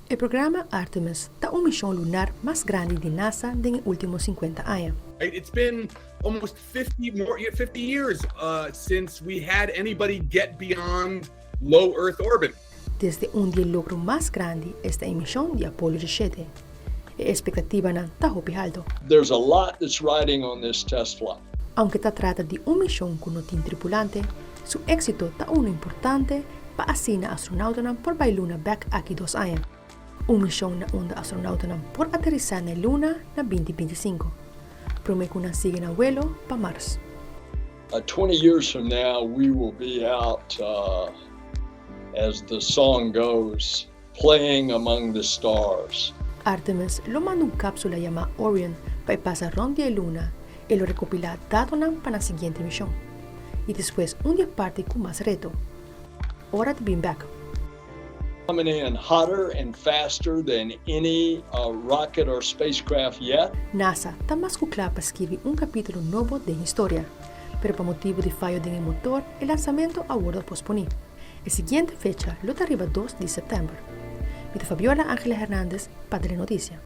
E programa Artemis ta un mision lunar mas grandi di NASA den ultimo 50 aña. It's been almost 50 more 50 years since we had anybody get beyond low Earth orbit. Desde un di e logro mas grandi, esta e mision di Apollo 17. E expectativanan ta hopi halto. There's a lot that's riding on this test flight. Aunke ta trata di un mision cu no tin tripulante, su exito ta uno importante pa asina astronautanan por bay luna bek aki 2 aña. Un mision na unda astronautanan por aterisa na luna na 2025. Prome cu nan sigui nan vuelo pa Mars. 20 years from now, we will be out, as the song goes, playing among the stars. Artemis lo manda un capsula yama Orion pa pasa rond di luna y lo recopila datonan pa e siguiente mision. Y despues un dia parti cu mas reto. Ora di bin back. Coming in hotter and faster than any rocket or spacecraft yet. NASA ta mas cu cla pa skirbi un capitulo nobo di historia, pero pa motibo di fayo di motor, e lansamento a wordo posponi. E siguiente fecha lo ta riba 2 di september. Mi ta Fabiola Angela Hernandez pa Telenoticia.